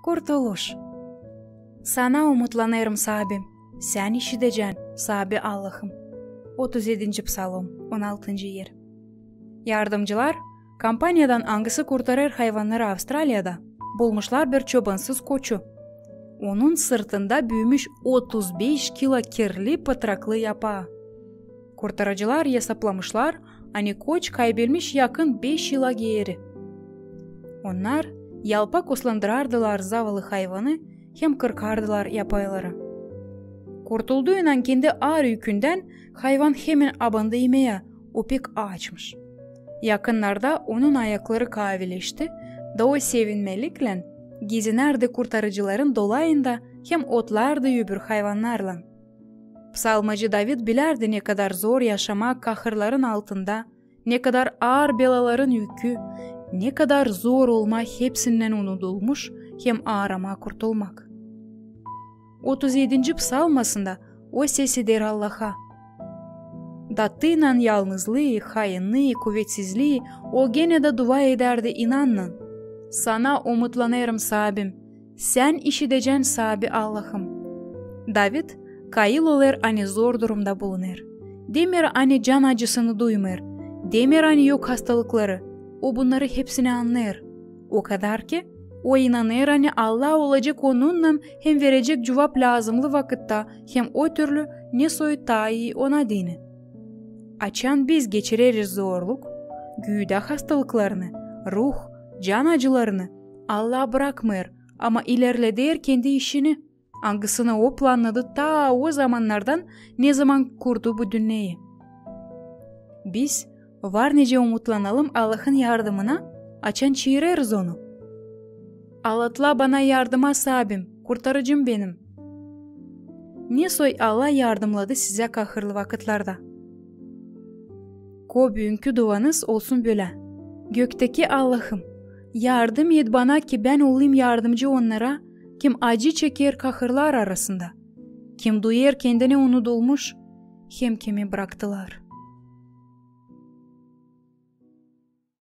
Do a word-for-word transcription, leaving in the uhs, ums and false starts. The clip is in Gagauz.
Kurtuluş. Sana umutlanêrım, Saabim, Sän işidecän, Saabi Allahım. Otuz edinci psalom, on altıncı er. Yardımcılar, kompaniyadan, angısı kurtarêr hayvannarı Avstraliyada, bulmuşlar bir çobansız koçu. Onun sırtında büümüş otuz beş kilo kirli, pıtraklı yapaa. Kurtarıcılar esaplamışlar, ani koç kaybelmiş yakın beş yıla geeri. Onnar yalpak uslandırardılar zavallı hayvanı hem kırkardılar yapaaları. Kurtulduynan kendi aar ükündän hayvan hemen abandı imeyä, o pek aaçmış. Yakınnarda onun ayakları kaavileşti, da o sevinmeliklän gezinärdi kurtarıcıların dolayında hem otlardı öbür hayvannarlan. Psalmacı David bilärdi, ne kadar zor yaşamaa kahırların altında, ne kadar aar belaların ükü, ne kadar zor olmaa hepsindän unudulmuş hem aaramaa kurtulmak. Otuz edinci psalmasında o ses eder Allaha. Datıynan yalnızlıı, hainnii, kuveetsizlii, o genä dä dua edärdi inannan: Sana umutlanêrım, Saabim, Sän işidecän, Saabi Allahım. David kayıl olêr, ani zor durumda bulunêr. Demeer, ani can acısını duymêêr. Demeer, ani yok hastalıkları. O bunnarı hepsini annêêr. O kadar ki, o inanêr, ani Allah olacek onunnan hem verecek cuvap lääzımlı vakıtta, hem o türlü, ne soy taa ii ona deyni. Açan biz geçireriz zorluk, güüdä hastalıklarını, ruh, can acılarını, Allah brakmêêr, ama ilerleder kendi işini, angısını o plannadı taa o zamannardan, ne zaman kurdu bu dünneyi. Biz var nicä umutlanalım Allahın yardımına, açan çiireriz onu. Alatla bana yardıma, Saabim, kurtarıcım benim. Ne soy Allah yardımnadı sizä kahırlı vakıtlarda? Ko büünkü duanız olsun bölä: Gökteki Allahım, yardım et bana, ki bän olayım yardımcı onnara, kim acı çeker kahırlar arasında, kim duyêr kendini unudulmuş hem kimi braktılar.